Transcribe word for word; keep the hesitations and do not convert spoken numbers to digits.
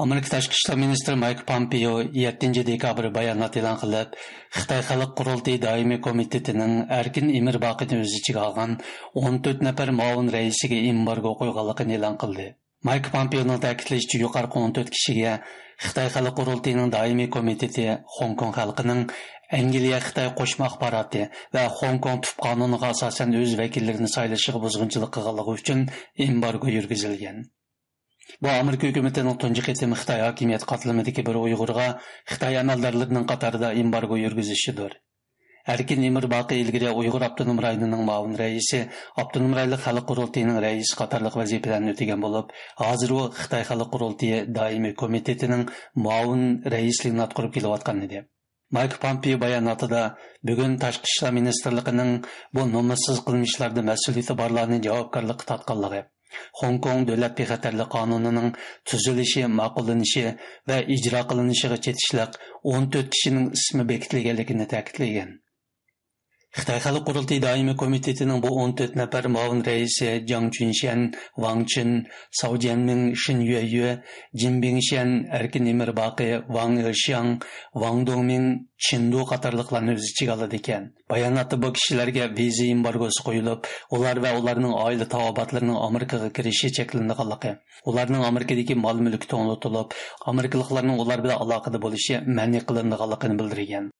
ئامېرىكا تاشقى ئىشلار مىنىستىرى مايك پامپېئو يەتتىنچى دېكابىر بايانات ئېلان قىلىپ، خىتاي خەلق قۇرۇلتىيى دائىمىي كومىتېتىنىڭ ئەركىن ئىمىرباقىنى ئۆز ئىچىگە ئالغان ئون تۆت نەپەر مۇئاۋىن رەئىسىگە ئېمبارگو قويغانلىقىنى ئېلان قىلدى. مايك پامپېئونىڭ تەكىتلىشىچە، يۇقىرىقى ئون تۆت كىشىگە خىتاي خەلق قۇرۇلتىيىنىڭ دائىمىي كومىتېتى خوڭكوڭ خەلقىنىڭ ئەنگلىيە خىتاي قوشما ئاخباراتى ۋە خوڭكوڭ تۈپ قانۇنىغا ئاساسەن ئۆز ۋەكىللىرىنى سايلىشىغا بۇزغۇنچىلىق قىلغانلىقى ئۈچۈن ئېمبارگو يۈرگۈزۈلگەن. بۇ ئامېرىكا ھۆكۈمىتىنىڭ تۇنجى قېتىم خىتاي ھاكىمىيەت قاتلىمىدىكى بىر ئۇيغۇرغا خىتاي ئەمەلدارلىرىنىڭ قاتارىدا ئېمبارگو يۈرگۈزۈشىدۇر. ئەركىن ئىمىرباقى ئىلگىرى ئۇيغۇر ئاپتونوم رايونىنىڭ مۇئاۋىن رەئىسى، ئاپتونوم رايونلۇق خەلق قۇرۇلتىيىنىڭ رەئىسى قاتارلىق ۋەزىپىلەرنى ئۆتىگەن بولۇپ، ھازىر ئۇ خىتاي خەلق قۇرۇلتىيى دائىمىي كومىتېتىنىڭ مۇئاۋىن رەئىسلىكىنى ئاتقۇرۇپ كېلىۋاتقان ئىدى. مايك پامپېئو باياناتىدا بۈگۈن تاشقى ئىشلار مىنىستىرلىقىنىڭ بۇ نومۇسسىز قىلمىشلاردا مەسئۇلىيىتى بارلارنى جاۋابكارلىققا تارتقانلىقى، خوڭكوڭ دۆلەت بىخەتەرلىك قانۇنىنىڭ تۈزۈلۈشى، ماقۇللىنىشى ۋە ئىجرا قىلىنىشىغا چېتىشلىق ئون تۆت كىشىنىڭ ئىسمى بېكىتىلگەنلىكىنى تەكىتلىگەن. خىتاي خەلق قۇرۇلتىيى دائىمىي كومىتېتىنىڭ بۇ ئون تۆت نەپەر مۇئاۋىن رەئىسى جاڭ چۈنشيەن، ۋاڭ چىن، ساۋ جيەنمىڭ، شىن يۈەييۈ، جىن بىڭشيەن، ئەركىن ئىمىرباقى، ۋاڭ ئېشياڭ، ۋاڭ دۇڭمىڭ، چىن دۇ قاتارلىقلارنى ئۆز ئىچىگە ئالىدىكەن. باياناتتا بۇ كىشىلەرگە ۋىزا ئېمبارگوسى قويۇلۇپ، ئۇلار ۋە ئۇلارنىڭ ئائىلە تاۋابىئاتلىرىنىڭ ئامېرىكىغا كىرىشى چەكلىنىدىغانلىقى، ئۇلارنىڭ ئامېرىكىدىكى مال-مۈلكى توڭلىتىلىپ، ئامېرىكىلىقلارنىڭ ئۇلار بىلەن ئالاقىدە بولۇشى مەنئى قىلىنىدىغانلىقىنى بىلدۈرگەن.